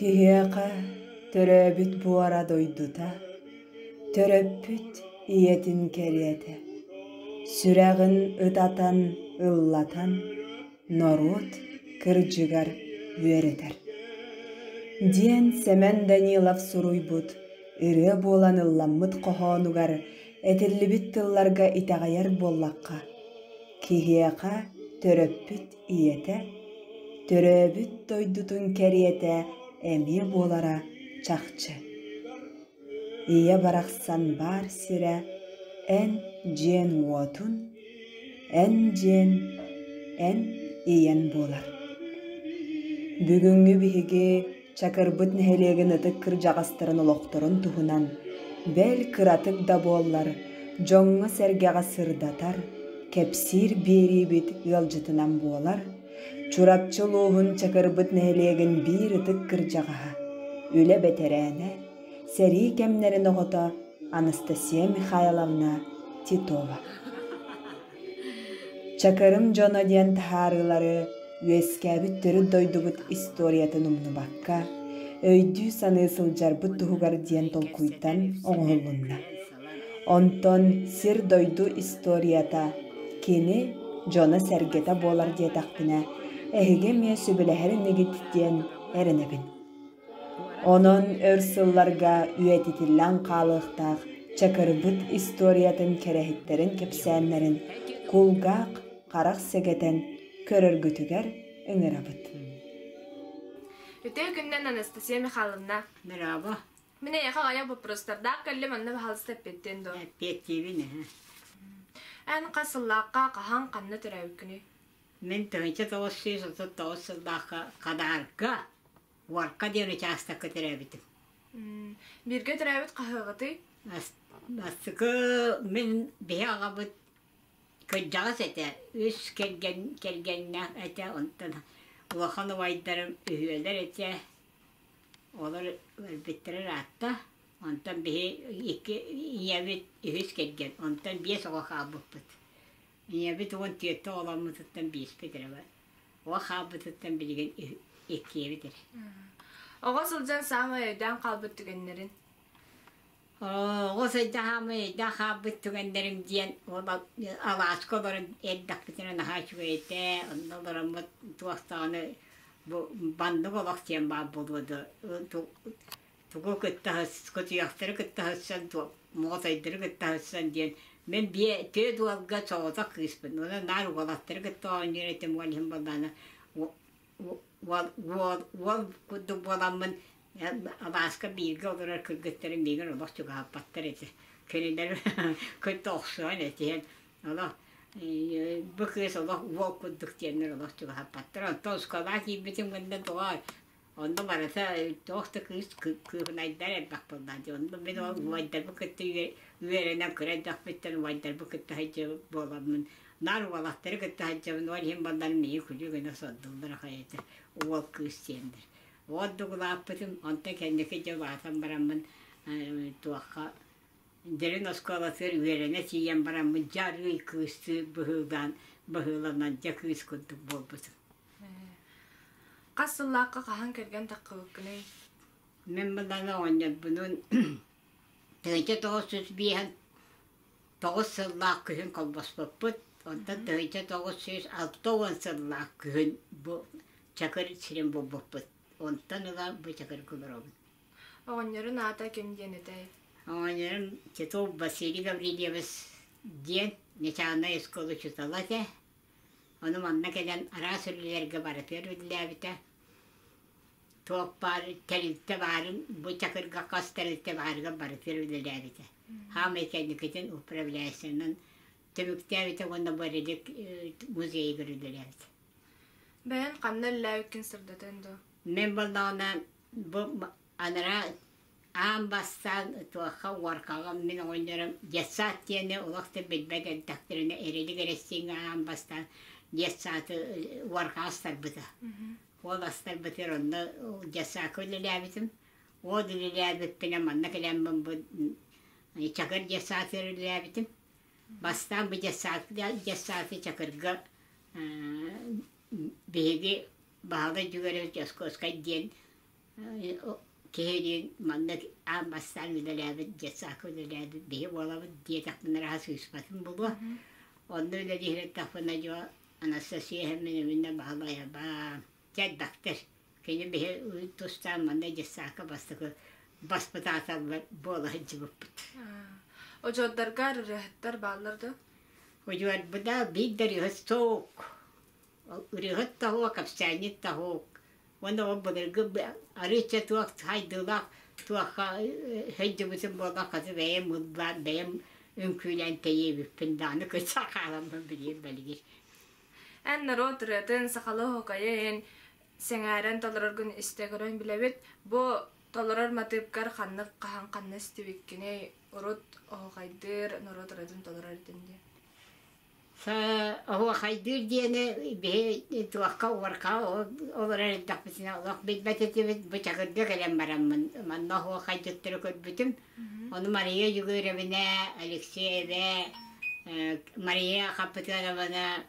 Киһиэхэ төрөөбүт буора дойдута, төрөппүт ийэтин кэриэтэ, сүрэҕин ытатан, ыллатан, норуот кырдьыгар үөрэтэр диэн Сэмэн Данилов суруйбут ырыа буолан ылламмыт хоһоонугар этиллибит тылларга итэҕэйэр буоллахха, киһиэхэ төрөппүт ийэтэ, төрөөбүт дойдутун кэриэтэ эмиэ буолара чахчы. Ийэ барахсан баар сирэ эн дьиэн-уотун, эн дьиэн, эн ийэн буолар. Бүгүҥҥү биһиги Чакырбыт нэһилиэгин ытык кырдьаҕастарын олохторун туһунан, бэл кыратык да буоллар, дьоҥҥо-сэргэҕэ сырдатар, кэпсиир биэриибит ыалдьытынан буолар Чурапчы улууһун Чакырбыт нэһилиэгин биир ытык кырдьаҕаһа, үлэ бэтэрээнэ, сэрии кэмнэрин оҕото Анастасия Михайловна Титова. Чакырым дьоно диэн таһаарыылары үөскээбит төрүт дойдубут историятын умнубакка, өйдүү-саныы сылдьарбыт туһугар диэн толкуйтан оҥоһуллунна. Онтон сир-дойду историята кини дьоно-сэргэтэ буолар диэтэхпинэ, эһиги эмиэ сөбүлэһэр инигит диэн эрэнэбин. Онон өр сылларга үйэтитиллэн хаалыахтаах Чакырбыт историятын кэрэһиттэрин кэпсээннэрин кулгаах, харах сэгэтэн көрөргүтүгэр ыҥырабыт. Үтүө күнүнэн, Анастасия Михайловна. Браво. Мин эйиэхэ аҕыйах боппуруостардаах кэллим, онно баһаалыста эппиэттиэн дуо? Эппиэттиибин ээ. Эн хас сыллаахха, хаһан, ханна төрөөбүккүнүй? Мин 1939 сыллаахха Хадаарга, Уорка диэн учаастакка төрөөбүтүм. Бииргэ төрөөбүт хаһыаҕытый? Бастакы мин биһи аҕабыт кырдьаҕас этэ, үс кэргэн кэргэннээх этэ, онтон улахан убайдарым үһүөлэр этэ, Олор өлбүттэрэ ыраатта, онтон биһи икки ийэбит үһүс кэргэн, онтон биэс оҕо хаалбыппыт. Ийэбит 14 оҕоломмутуттан биэспит эрэ бар. Оҕо хаалбытыттан билигин иккиэбит эрэ. Оҕо сылдьан саамай өйдөөн хаалбыт түгэннэрин? Оҕо сылдьан саамай өйдөөн хаалбыт түгэннэрим диэн ол алааска олорон эрдэхпитинэ наһаа үчүгэй этэ, онно олороммут туох даҕаны бу баннык олох диэн баар буолуо дуо тугу кытта кутуйахтары кытта сырсан моҕотойдору кытта сырсан диэн мин биэ түөрт уолга соҕотох кыыспын онон наар уолаттары кытта оонньуур этим ол иһин буоллаҕына уол уол курдук буоламмын алааска бииргэ олорор кыргыттарым миигин олох чугаһаппаттар этэ кинилэр кытта охсуһан этиһэн олох бу кыыс олох уол курдук диэннэр олох чугаһаппаттар. Онтон оскуолаҕа киирбитим гында доҕоор, онно барыта туох да кыыс кыыһынайдар элбэх буоллаҕа дии. Онно мин ол убайдарбын кытта үөрэнэн кыра эрдэхпиттэн убайдарбын кытта сылдьыбыт буоламмын, наар уолаттары кытта сылдьабын, ол иһин балларым миигин күлүү гына сордууллар аҕай этэ, уол кыыс диэннэр. Ол да улааппытым, онтон кэнники дьэ улаатан бараммын туохха Дириҥ оскуолатыгар үөрэнэ тиийэн бараммын дьэ арыый кыыстыы быһыылаан быһыыланан дьэ кыыс курдук буолбутум. Хас сыллаахха хаһан кэргэн таххыбыккыный? Мин быланы оҕонньорбунуун 1959 сыллаах күһүн холбоспуппут. Онтон 1960 сыллаах күһүн бу Чакыр сирин булбуппут. Онтон ыла бу Чакырга олоробун. Оҕонньорун аата ким диэн этэй? Оҕонньорум Титов Василий Гаврильевич диэн начальнай оскуола учуутала этэ. Ону манна кэлэн араас үлэлэргэ барытыгар үлэлээбитэ. Туох баар тэрилтэ баарын, бу Чакырга хас тэрилтэ баарыгар барытыгар үлэлээбитэ. Хаамай кэнникитин управляющайынан түмүктээбитэ уонна бу Эрилик музейыгар үлэлээбитэ. Бэйэн ханна үлэлээбиккин сырдатан дуо? Мин буоллаҕына Бу анараа аан бастаан туохха уоркаҕа мин оҕонньорум детсад диэни олох да билбэт эрдэхтэринэ Эрилик Эрэстииҥҥэ аан бастаан детсады уоркаҕа астарбыта. Ол астарбытыгар онно детсадка үлэлээбитим. Ол үлэлээбиппинэ манна кэлэммин бу Чакыр детсадыгар үлэлээбитим. Бастаан бу детсад детсады Чакырга биһиги Баһылай Дьүгэрэ Дьоскуоскай диэн Киһилиин маннык аан бастаан үлэлээбит, детсадка үлэлээбит биһи буолабыт диэтэхпинэ ыраах сыыспатым буолуо. Онно үлэлии сырыттахпына дьо Анастасия Семеновна Баһылайаба элбэхтэр. Кини биһи тустаан манна детсадка бастакы баспытааталлар буола сылдьыбыппыт. Удьуордарга ырыаһыттар бааллар дуо? Удьуорбуда биир да ырыаһыт суох. Ырыаһыт да суох, кэпсээнньит да суох. Уонна ол былыргы арыычча туох сайдыылаах туохха сылдьыбытым буоллар хата бэйэм ыллаан, бэйэм үҥкүүлээн тэйиэбиппин даҕаны кытта хааламмын билиэм бэлигир. Эн норуот ырыатын сахалыы оһуокайын сэҥээрэн толороргун истэ көрөн билэбит. Бу толорор матыыпкар ханнык хаһан ханна истибиккиний урут оһуохайдыыр норуот ырыатын толорор этин диэн. Оһуохайдыыр диэни биһи туохха уорка олорор эрдэхпитинэ олох билбэт этибит. Бу Чакырга кэлэн бараммын манна оһуохайдьыттары көрбүтүм. Ону Мария Егоровна, Алексеева, Мария Хапытыановна,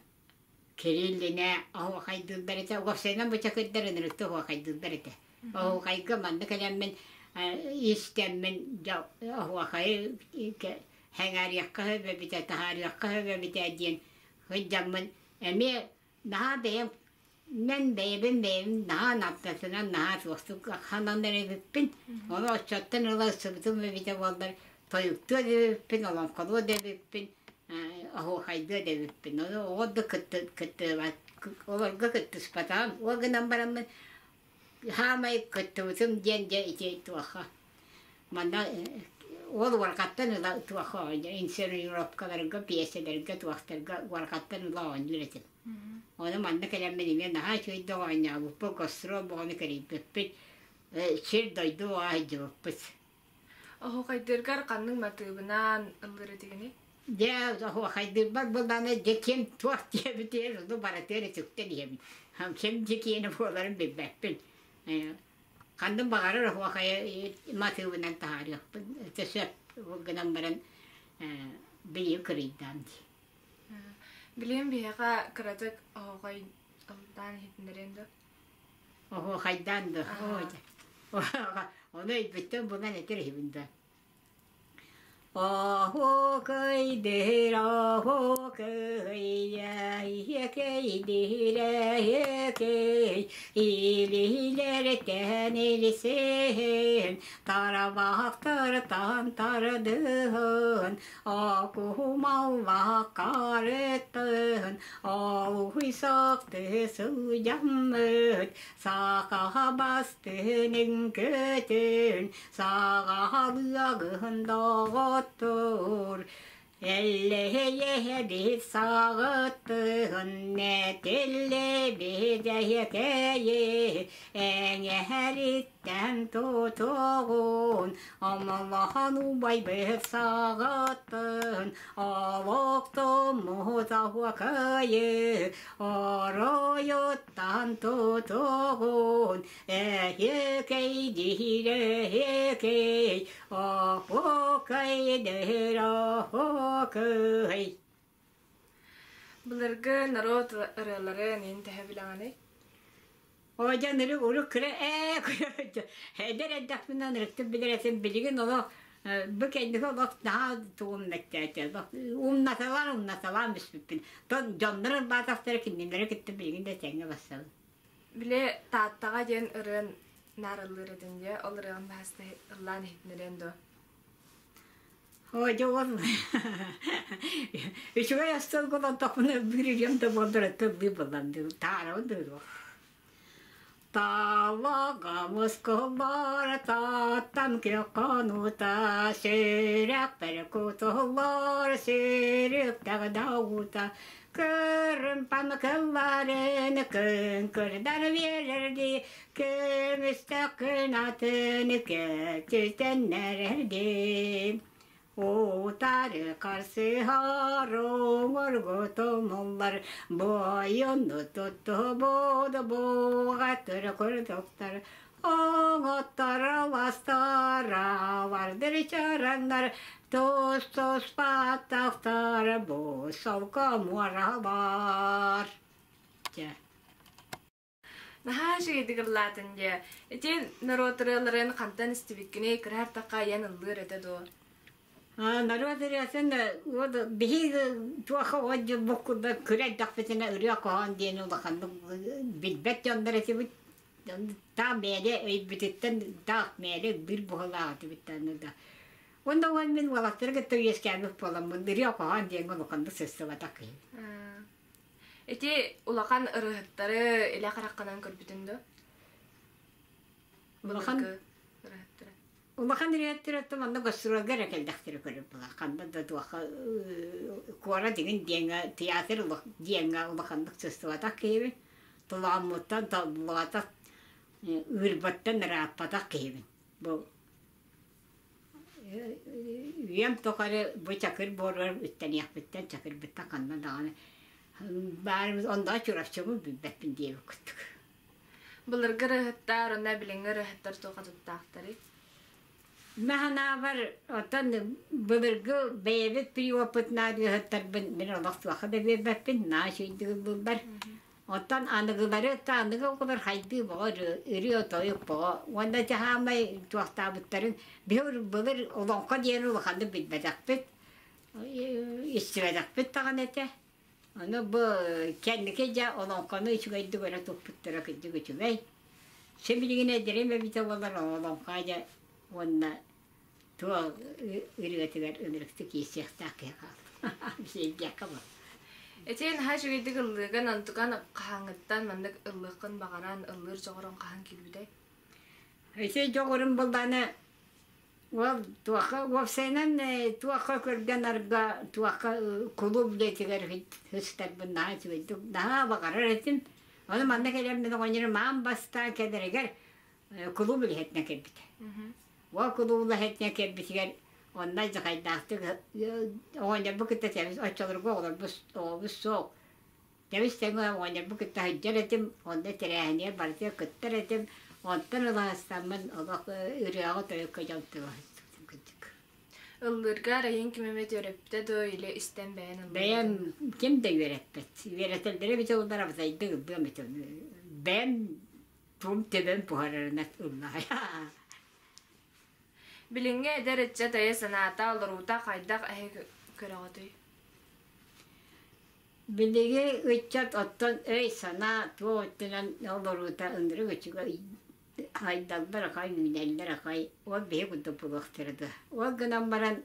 Кириллинэ оһуохайдыыллар этэ. Уопсайынан бу Чакырдар ынырыкты оһуохайдыыллар этэ. Оһуохайга манна кэлэммин истэммин дьэ оһуохайы сэҥээриэххэ сөп эбитэ, таһаарыахха сөп эбитэ диэн сылдьаммын эмиэ наһаа бэйэм мен бэйэбин бэйэм наһаа наптатынан наһаа суохтук ханан эрэбиппин. Ону оччоттон ыла ылсыбытым эбитэ буоллар тойуктуо да эбиппин, олоҥхолуо да эбиппин, оһуохайдыа да эбиппин. Ону оҕо да кыттыбат, олорго кыттыспатаҕым. Ол гынан бараммын хаамай кыттыбытым диэн дьэ ити туохха Манна ол уорҕаттан ыла туох оонньуур инсценировкаларга, пьесэлэргэ, туохтарга уорҕаттан ыла оонньуур этим. Ону манна кэлэммин эмиэ наһаа үчүгэйдик оонньообуппут, гастрол бөҕөнү кэрийбиппит, сир-дойду бөҕө сылдьыбыппыт. Оһуохайдыыргар ханнык матыыбынан ыллыыр этигиний? Дьэ, оһуохайдыырбар былаана дьэ ким туох диэбитигэр ону барытыгар үтүктэн иһэбин. Ким дьэ киэнэ буоларын билбэппин. Ханнык баҕарар оһуохайы матыыбынан таһаарыахпын сөп гынан баран билиим кырыйдаан дии. Билиим биһиэхэ кыратык оһуохай ыллаан иһитиннэриэн дуо? Оһуохайдаан дуо? Ону өйбүттэн булан этэр иһибин да. Оһуокайдыыр оһуокайа, иһиэкэйдиир эһиэкэй, илиилэртэн илисиһин, тарабахтартан тардыһын, окуһумаллах карыттын, олуһуйсахты сылдьаммыт, сахаха бастыһын үҥкөтүн, Саҕалыаҕын доҕоттор, Эллэһэйэһэбит саҕыттыһын Нэтиллибит эһиэкэйи Эҥэһэриттэн тутуоҕун Омолохон убайбыт саҕыттыһын Олохтоммут оһуокайы Оройуттан тутуоҕун Эһиэкэй диир эһиэкэй, оһуокай диир оһуокай. Былыргы норуот ырыаларын иһин төһө билэҕиний? О, дьэ, нырык урут кыра ээ эдэр эрдэхпинэ ынырыктык билэр этим билигин олох бу кэнники олох наһаа тугум мэктээте умнаталаан умнаталаан бүспүппүн тон дьоннор ырбаатахтара кинилэри кытта билигин да тэҥҥэ бассабын Били Тааттаҕа диэн ырыан наар ыллыыр этиҥ дии, ол ырыаҕын баһаста ыллаан иһитиннэриэн дуо? Ой, дьэ ол үчүгэй остуолга олордохпуна ыллыыр ырыам да буоллар өттө ыллыыр буоллам дуу, таарабын да ырыа. Талаҕамыс кыллар тааттан көххонута сүрэхпэр кутуллар сүрүктээх даута Кырымпан кылларын кыҥкырдар биэрэрди көмүстэх кынатын көтүтэннэрэрди Утары харсыһар оҥоргутумуллар буойуну туттубут буҕатыр курдуктар Оҥоттор аластара бардыр чараҥнар тус-туспатахтар бу солко муоралар. Дьэ. Наһаа үчүгэйдик ыллаатын дии. Ити норуот ырыаларын хантан истибиккиний, кыра артахха айан ыллыыр этэ дуо? Норуот ырыатын вот биһиги туоха от дьылбыт курдук күрэ эрдэхпитинэ ырыа хоһоон диэн улаханнык билбэт дьоннор этибит. Таах мээлэ өйбүтүттэн таах мээлэ ыллыыр быһыылаах этибит даҕаны да. Уонна уон мин уолаттары кытта үөскээбит буоламмын ырыа хоһоон диэҥҥэ улаханнык сыстыбатах киһи. Ити улахан ырыаһыттары илэ хараххынан көрбүтүн дуо? Улахан ырыаһыттары. Улахан ырыаһыттар манна гастролга эрэ кэллэхтэрэ көрөр буолар. Ханна да туохха куорат игин диэҥҥэ театр диэҥҥэ улаханнык сыстыбатах киһибин. Толооммуттан толлубатах, ыырбаттан ырааппатах киһибин. Бу үйэм тухары бу чакыр буоругар үктэниэхпиттэн чакырбыттан ханна даҕаны баарыбыт онно Чурапчыбын билбэппин диэбит курдук. Былыргы ырыаһыттар уонна билиҥҥи ырыаһыттар туох атыттаахтарый? Мин оттон былыргы бэйэбит приопытнаах ырыаһыттарбын мин олох туохха да биэрбэппин, наһаа үчүгэйдик ыллыыллар. Оттон аныгылары аныгы оҕолор хайдыы боҕо ырыа-тойук боҕо уонна ити хаамай туохтаабыттарын биһи былыр олоҥхо диэни улаханнык билбэтэхпит, истибэтэхпит даҕаны этэ. Ону бу кэнники дьэ олоҥхону үчүгэйдик өрө туппуттара кырдьык үчүгэй. Сибилигин эдэрим эбитэ буоллар олоҥхо дьэ уонна туох ырыатыгар ынырыктык иэсиэхтээх киһи хаалла. Сиэйдиэххэ бу. Ити наһаа үчүгэйдик ыллыыгын, онтукан хаһааҥҥыттан маннык ыллыаххын баҕаран, ыллыыр дьоҕуруҥ хаһан киирбитэй? Ити дьоҕурум былаана Уол туохха уопсайынан туохха көргөн арга туохха кулууп үлэтигэр сыстарбын наһаа үчүгэйдик наһаа баҕарар этим. Ону манна кэлэммин оҕонньорум аан бастаан кэлэригэр кулууп үлэһитинэн кэлбитэ. Уол кулууп үлэһитинэн кэлбитигэр онно дьахайдаахтык оҕонньорбун кытта тэбис оччолорго оҕолорбут оҕобут суох. Тэбис тэҥэ оҕонньорбун кытта сылдьар этим, онно тэрээһинигэр барытыгар кыттар этим. Онтон ылаастаммын олох ырыаҕа-тойукка дьон тылаһыстым кырдьык. Ыллыырга арайын ким эмит үөрэппитэ дуо или истэн бэйэн ыллыыр Бэйэм ким да үөрэппэт. Үөрэтэллэрэ эбитэ буоллар абытайдык ыллыам этэ. Бэйэм тум төбөм буһарарынан ыллаһай. Билиҥҥи эдэр ыччат өйө-санаата олоруута хайдах эһи көрөҕүтүй? Билиги ыччат оттон өй-санаа туох өттүнэн олоруута ынырык үчүгэй хайдаллар аҕай, үүнэллэр аҕай, ол биһи курдук буолуохтара дуо. Ол гынан баран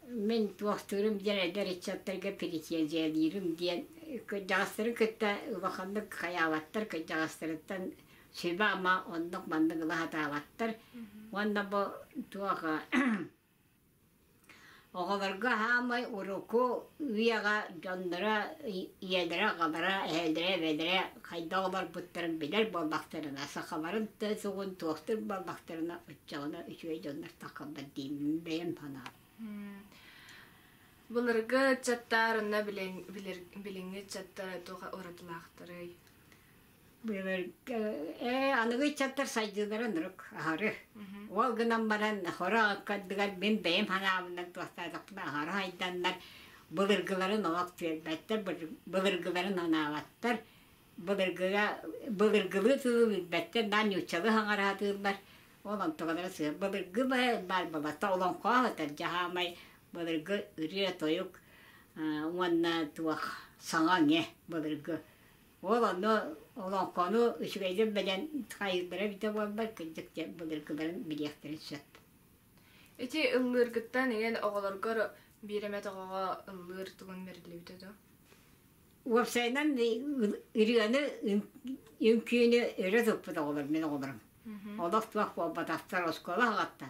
мин туохтуурум диэн эдэр ыччаттарга претензиялиирим диэн кырдьаҕастары кытта улаханнык хайаабаттар, кырдьаҕастарыттан сүбэ-ама оннук-маннык ыла сатаабаттар. Уонна бу туох Оҕолорго хаамай урукку үйэҕэ дьонноро ийэлэрэ, аҕалара, эһэлэрэ, эбэлэрэ хайдах олорбуттарын билэр буоллахтарына, сахаларын сугун туохтуур буоллахтарына, оччоҕуна үчүгэй дьоннор таххаллар диибин бэйэм санаам. Былыргы ыччаттар онно билиҥҥи ыччаттар туох уратылаахтарый? Ээ, аныгы ыччаттар сайдыылара ынырык аһары. Ол гынан баран хоро аккардыгар мин бэйэм санаабынан туохтаатахпына аһары хайданнар, былыргыларын олох түөрбэттэр, былыргыларын анаабаттар, былыргыга былыргылыы тылы билбэттэр, наар нууччалыы саҥара сатыыллар. Ол онтукалара сыа былыргы баар буолбатта олоҥхо сытар дьаһаамай былыргы ырыа-тойук уонна туох саҥа иҥэ былыргы Ол онно олоҥхону үчүгэйдик билэн хайыыллара эбитэ буоллар, кырдьык диэн былыргыларын билиэхтэрин сөп. Ити ыллыыргыттан игэн оҕолоргор биир эмэ тоҕоҕо ыллыыр тугун бэриллибитэ дуо? Уопсайынан ырыаны, үҥкүүнү өрө туппут оҕолор мин оҕолорум. Олох туох буолбатахтар оскуола аҕаттан.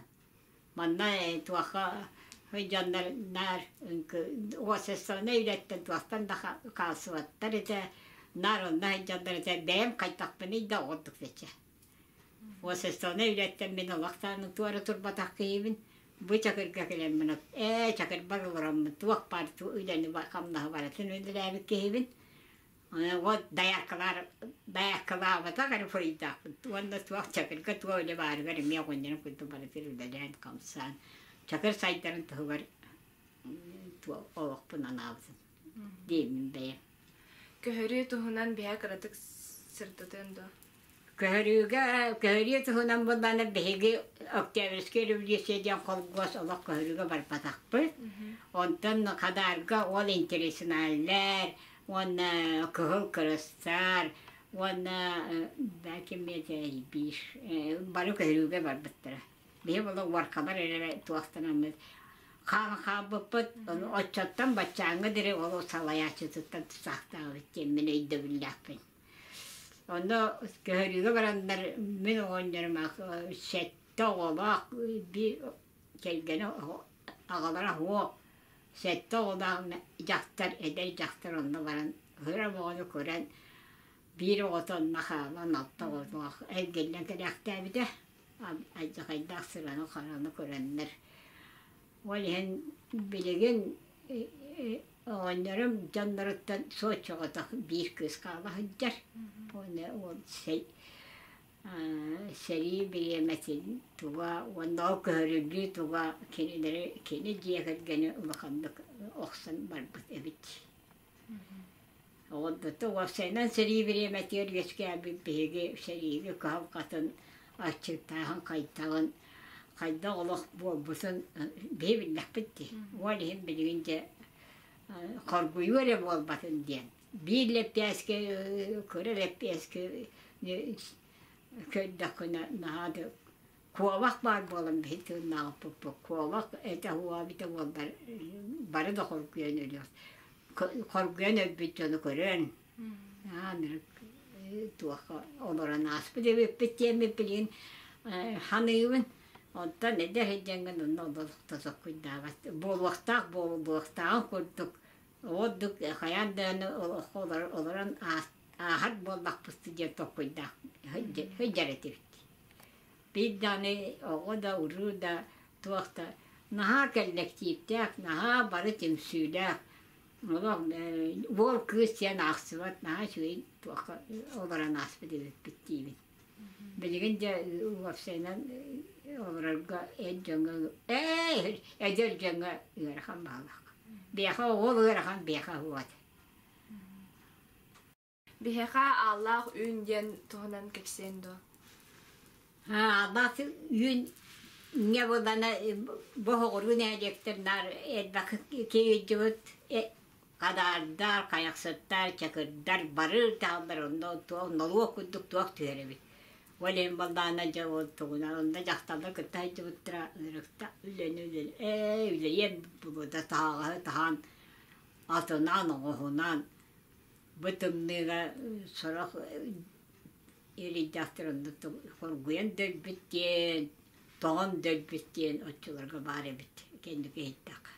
Манна туохха дьоннор наар уопсастыбаннай үлэттэн туохтан да хаалсыбаттар этэ, наар онно сылдьаллар этэ, бэйэм хайдахпыный да оҕордук сычча. Уопсастыбаннай үлэттэн мин олох даҕаны туора турбатах киһибин. Бу Чакырга кэлэммин ээ Чакырбар олороммун туох баар үлэни хамнаһы барытын үлэлээбит киһибин. Вот дайааккалаар дайааккалаабатах эрэ буруйдаахпын уонна туох Чакырга туох үлэ баарыгар эмиэ оҕонньорум курдук барытын үлэлээн хамсаан Чакыр сайдарын туһугар олохпун анаабытым диибин бэйэм. Көһөрүү туһунан биһэ кыратык сырдатыан дуо? Көһөрүүгэ көһөрүү туһунан буоллаҕына биһиги Октябрьскай революция диэн холкуос олох көһөрүүгэ барбатахпыт. Онтон Хадаарга ол интернационаллар уонна Кыһыл Кырыстар уонна биир бары көһөрүүгэ барбыттара. Биһи була уоркалар эрэ туохтанаммыт хаан хаалбыппыт, ону оччоттон баччааҥҥа диэри ол салайааччытыттан тусаахтаабыт диэн мин өйдөбүллээхпин. Онно көһөрүүгэ бараннар мин оҕонньорум сэттэ оҕолоох биир кэргэнэ аҕалара суох сэттэ оҕолоох дьахтар эдэр дьахтар онно баран кыра оҕону көрөн биир оҕото онно хаалан алта оҕолоох эргиллэн кэлээхтээбитэ алдьархайдаах сыраны-хараны көрөннөр ол иһин билигин Оҕонньорум дьонноруттан суоччоҕотох биир кыыс хаала сылдьар. Уонна ол сэрии бириэмэтин туга уонна ол көһөрүллүү туга кинилэри кини дьиэ кэргэни улаханнык охсон барбыт эбит. Оҕолордо уопсайынан сэрии бириэмэтигэр үөскээбит биһиги сэриигэ кыһалҕатын, аччыктааһын хайдаҕын, хайдах олох буолбутун биһи биллэхпит дии. Ол иһин билигин дьэ хоргуйуу эрэ буолбатын диэн. Биир лэппиэскэ кыра лэппиэскэ көрдөххүнэ наһаа да куобах баар буолан биһи тыыннааҕыппыт куобах этэ уоҕа эбитэ буоллар бары да хоргуйан өлүөх хоргуйан өлбүт дьону көрөн аанырык туохха олорон ааспыт эбиппит диэммит билигин ханыыбын онтон эдэр сылдьаҥҥын онно олохто соккуйдаабат буолуохтаах буолуохтааҕын курдук ордук хайаан даҕаны олоххо олорон ааһар буоллахпыт диэн толкуйдаах сылдьар этибит. Биир даҕаны оҕо да, уруу да, туох да наһаа кэллэктииптээх, наһаа бары түмсүүлээх, олох уол кыыс диэн аахсыбат наһаа үчүгэй туохха олорон ааспыт эбиппит диибин. Билигин дьэ уопсайынан олорорго эр дьоҥҥо ээ эдэр дьоҥҥо ыарахан баҕалаах. Биэхэ оҕол ыарахан, биэхэ уот. Биһиэхэ Ааллаах Үүн диэн туһунан кэпсиэн дуо? Ааллаах Үүн не булана бу оҕуруу нэһилиэктэр наар элбэх киирдибит хадаардар, хайахсыттар, чакырдар бары тааллар онно туох нолуок курдук туох түһэр эбит. Ол иһин баллаана дьэ ол тугунан онно дьахталлар кытта сылдьыбыттара ырыкта үлэни үлэ ээ үлэлиэн булуда таһаҕаһы таһаан атынан оҕуһунан Бу тымныыга сорох иридэхтэр онно хоргуйан да өлбүт диэн, тоҥон да өлбүт диэн оччолорго баар эбит кэнники иһиттэххэ.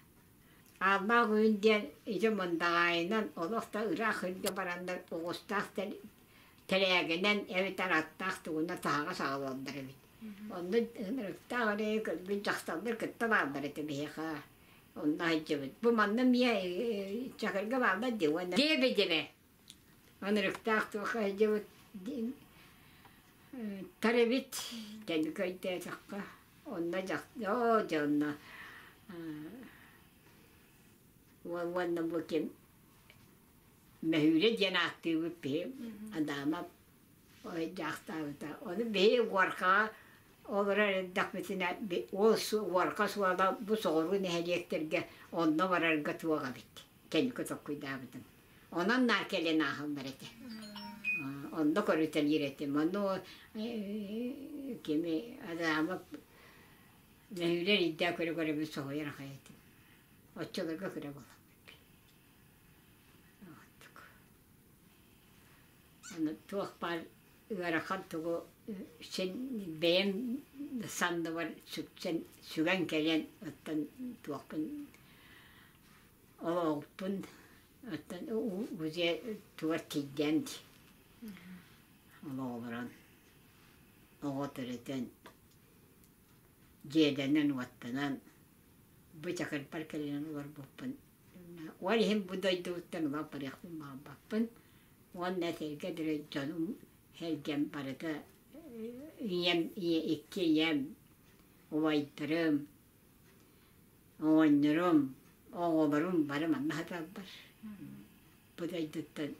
Ааллаах Үүн диэн ити Мындаҕаайынан олох да ыраах сиргэ бараннар оҕустаах тэрээгинэн эбэтэр аттаах тугунан таһаҕас аҕалаллар эбит. Онно ынырыктаах эрэ көрбүт дьахталлар кытта бааллар этэ биһиэхэ. Онно сылдьыбыт. Бу манна эмиэ Чакырга бааллар дии уонна Лебедеве ынырыктаах туохха сылдьыбыт тар эбит кэнники өйдөөтөххө онно оо дьэ онно уонна бу ким Мөһүүрэ диэн ааттыыбыт биһи Адамов дьаахтаабыта. Ону биһи Уоркаҕа олорор эрдэхпитинэ ол Уорка суола бу соҕуруу нэһилиэктэргэ онно барарга туох эбит кэнники толкуйдаабытым. Онон наар кэлэн ааһаллар этэ. Онно көрүтэлиир этим. Ону кими Адамов мөһүүлэр ирдээ көрө-көрөбүн соһуйар аҕай этим. Оччолорго кыра буолан. Аны туох баар ыарахан тугу син бэйэм санныбар сүксэн сүгэн кэлэн оттон туохпун олоҕуппун оттон уже тугар тиийдээн дии олоҕуран оҕо төрөтөн дьиэлэнэн-уоттанан бу чакырбар кэлэн олорбуппун Ол иһин бу дойдубуттан ыла барыахпын баҕарбаппын уонна этэргэ дылы дьонум сэргэм барыта ийэм икки ийэм, убайдарым, оҕонньорум, оҕолорум бары манна сыталлар. Бу дойдуттан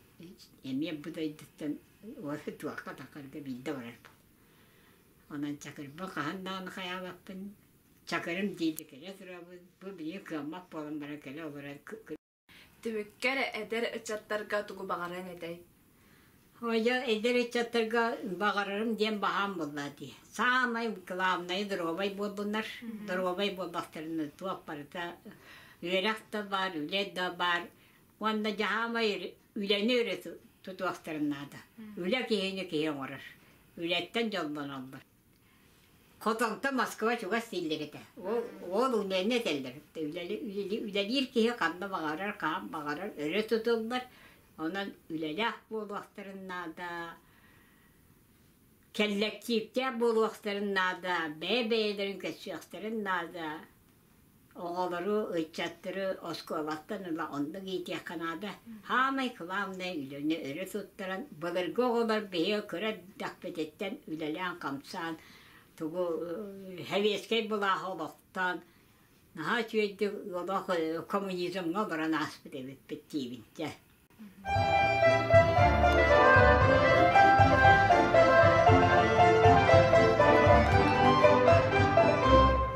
эмиэ бу дойдуттан Туохха такарга биирдэ барар. Онон Чакырба хаһан даҕаны хайаабаппын. Чакырым диэки кэлэ турабын. Бу билигин кыаммат буолан баран кэлэ олорор. Түмүккэр эдэр ыччаттарга тугу баҕарыаҥ этэй? Дьэ, эдэр ыччаттарга баҕарарым диэн баһаам буолла дии. Саамай главное доруобай буоллуннар. Доруобай буоллахтарына туох барыта үөрэх да баар, үлэ да баар. Уонна дьаһаамай үлэни өрө тутуохтарын наада. Үлэ киһини киһи оҥорор. Үлэттэн дьоллоноллор. Хотонтон Москва чугас дииллэр этэ. Ол үлэни этэллэр. Үлэлиир киһи ханна баҕарар, хаһан баҕарар өрө тутуллар. Онон үлэлээх буолуохтарын наада, кэллэктииптээх буолуохтарын наада, бэйэ-бэйэлэрин көрсүөхтэрин наада. Оҕолору, ыччаттары оскуолаттан ыла оннук иитиэххэ наада. Саамай главное үлэни өрө туттаран, былыргы оҕолор биһиги кыра эрдэхпититтэн үлэлээн-хамсаан, тугу сэбиэскэй былааһы олохтоон, наһаа үчүгэйдик олох коммунизмҥа олорон ааспыт эбиппит диибин дьэ.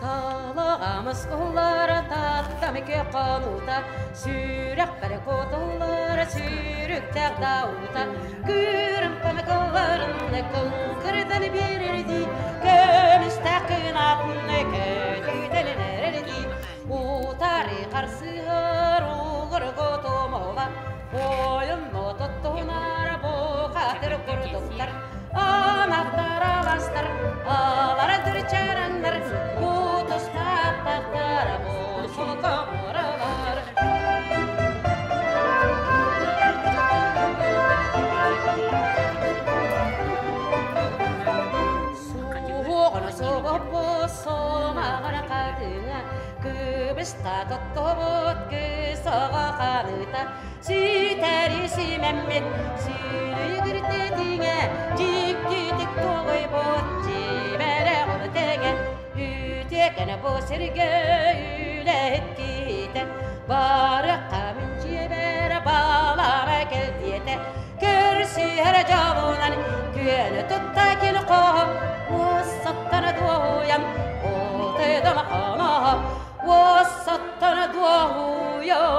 Талаҕамыс куллара таттамыке хонуута, сүрэхпэр кутуллара сүүрүктээх даута, күүрүм памыкылларын кыҥкырытан биэрэрдии, көмүстээх кынаатын көтүтэлин эрэрдии, утары харсыһар угургу тумула, ойун ототтунар бухатыр курдуктар, анахтар аластар, аларадыр чараннар, кутустааттахтар бусул комуралар. Суоҕун суоҕуппу суомаҕара хатыҥа, кыбыста тоттубут кысаҕа ханыта, сүтэри симэммит сүүрүгүртэтиҥэ, дьиктитик тугуйбут дьиибэрэ ону тэҥэ, үтүөкэнэ бу сиргэ үлэһит киһитэ, барыахха мин дьиэбэр балаҕа кэлдиэтэ, көрсүһэр дьолунан күөнү тутта кил хоһо, уоссаттана дуоһуйан, отыдама хоноһо, уоссаттана дуоһуйан,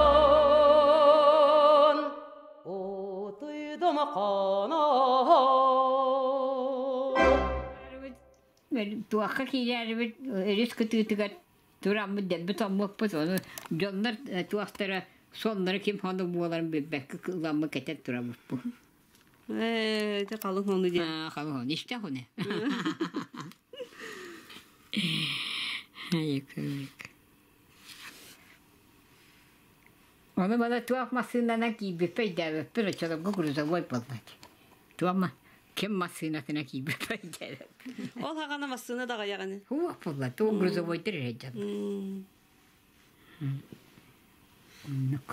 отыдама хоноһо. Туохха киирэрибит өрүс кытыытыгар тураммыт дэлби тоҥмуппут, ону дьоннор туохтара сонноро ким хонук буоларын билбэккэ ыламмыт кэтэн турабыппыт. Ээ, ити халыҥ хону диэн. Аа, халыҥ хону истэх уне. Айыкык. Ону бала туох массыынанан киирбиппэ өйдөөбөппүн, оччолорго грузовой буолла. Туох ким массыынатына киирбиппэ өйдөөбөппүн. Ол хаҕана массыына даҕайаҕыны. Хуох буолла, туох грузовойдар эрэ Оннук.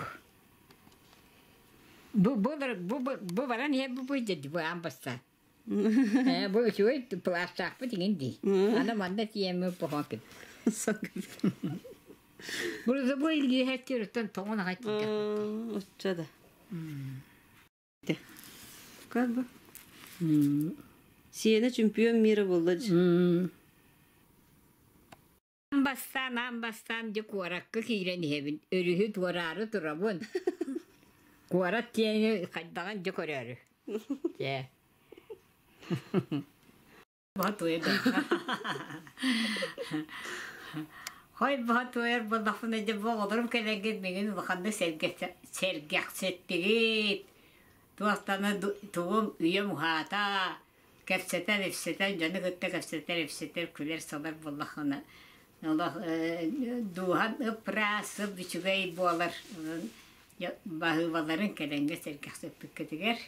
Бу бу бу бу баран иһэр бу бу деді бу аан бастаан. Ээ бу үчүгэй пластаахпыт иҥин дии. Аны манна тиийэммин похон ким. Грузовой илииһэттириттэн тоҥон аҕай тиийдэх. Оччо да. Как бы. Сиэнэ чемпион мира буолла. Бастаан аан бастаан дьэ куоракка киирэн иһэбин, өрүһү туораары турабын. Куорат диэни хайдаҕын дьэ көрөөрү. Дьэ. Хой баха туойар буоллахпына дьэ бу оҕолорум кэлэргит миигин улаханнык сэргэхсэттигит. Туохтана тугум үйэм уһаата кэпсэтэр, ипсэтэр, дьону кытта кэпсэтэр, ипсэтэр, күлэр-салар буоллаххына, олох дууһан ып-ыраас, ып-үчүгэй буолар. Баһыыбаларын кэлэҥҥэ сэргэхсэппиккитигэр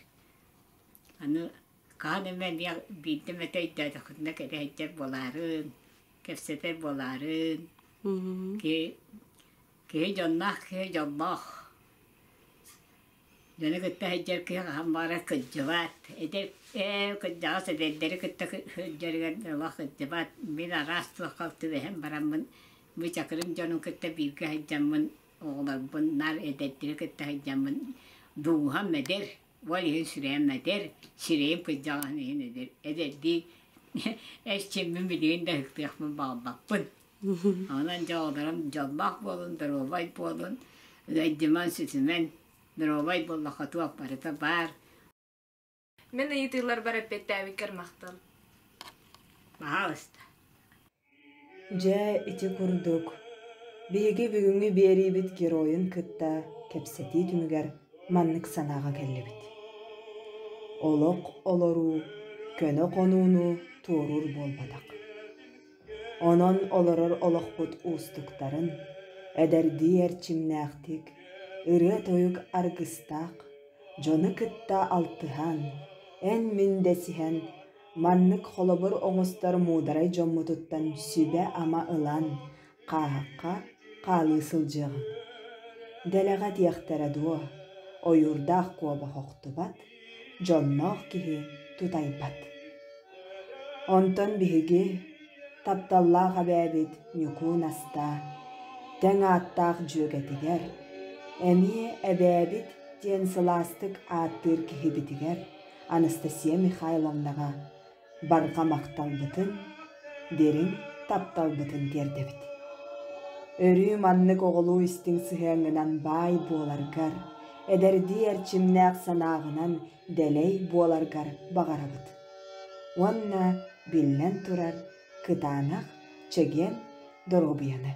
аны хаһан эмэ эмиэ биирдэ эмэтэ өйдөөтөххүтүнэ кэлэ сылдьар буолаарын, кэпсэтэр буолаарын. Киһи, киһи дьонноох, киһи дьоллоох. Дьону кытта сылдьар киһи хаһан баҕарар кырдьыбат. Эдэр ээ кырдьаҕас эдэрдэри кытта сылдьарыгар олох кырдьыбат. Мин араас туохха түбэһэн бараммын, бу Чакырым дьонун кытта бииргэ сылдьаммын, оҕолорбун наар эдэрдэри кытта сылдьаммын, дууһам эдэр. Ол иһин сүрэҕим эдэр, сирэйим кырдьаҕаһын иһин эдэр, эдэрдии эрчиммин билигин да ыһыктыахпын баҕарбаппын. Онон дьэ оҕолорум дьоллоох буолун, доруобай буолун, ыайдьыман, сүтүмэн, доруобай буоллахха туох барыта баар. Мин ыйытыыларбар эппиэттээбиккэр махтал. Баһаалыста. Дьэ, ити курдук, биһиги бүгүҥҥү биэриибит геройун кытта кэпсэтии түмүгэр маннык санааҕа кэллибит. Олох олоруу көнө хонууну туоруур буолбатах. Онон олорор олохпут уустуктарын эдэрдии эрчимнээхтик, ырыа-тойук аргыстаах, дьону кытта алтыһан, эн-мин дэсиһэн, маннык холобур оҥостор муударай дьоммутуттан сүбэ-ама ылан, хааһахха хаалыы сылдьыаҕыҥ. Дэлэҕэ диэхтэрэ дуо, ойуурдаах куобах охтубат, дьонноох киһи тутайбат. Онтон биһиги, тапталлаах эбээбит Ньукуун Астаа, тэҥ ааттаах дьүөгэтигэр, эмиэ эбээбит диэн сылаастык ааттыыр киһибитигэр Анастасия Михайловнаҕа барҕа махталбытын, дириҥ тапталбытын тиэрдэбит. Өрүү маннык оҕолуу истиҥ сыһыаҥҥынан баай буоларгар, эдэрдии эрчимнээх санааҕынан дэлэй буоларгар баҕарабыт. Уонна, биллэн турар, кытаанах, чэгиэн доруобуйаны.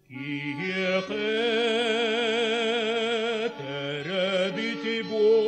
Киһиэхэ төрөөбүт буолан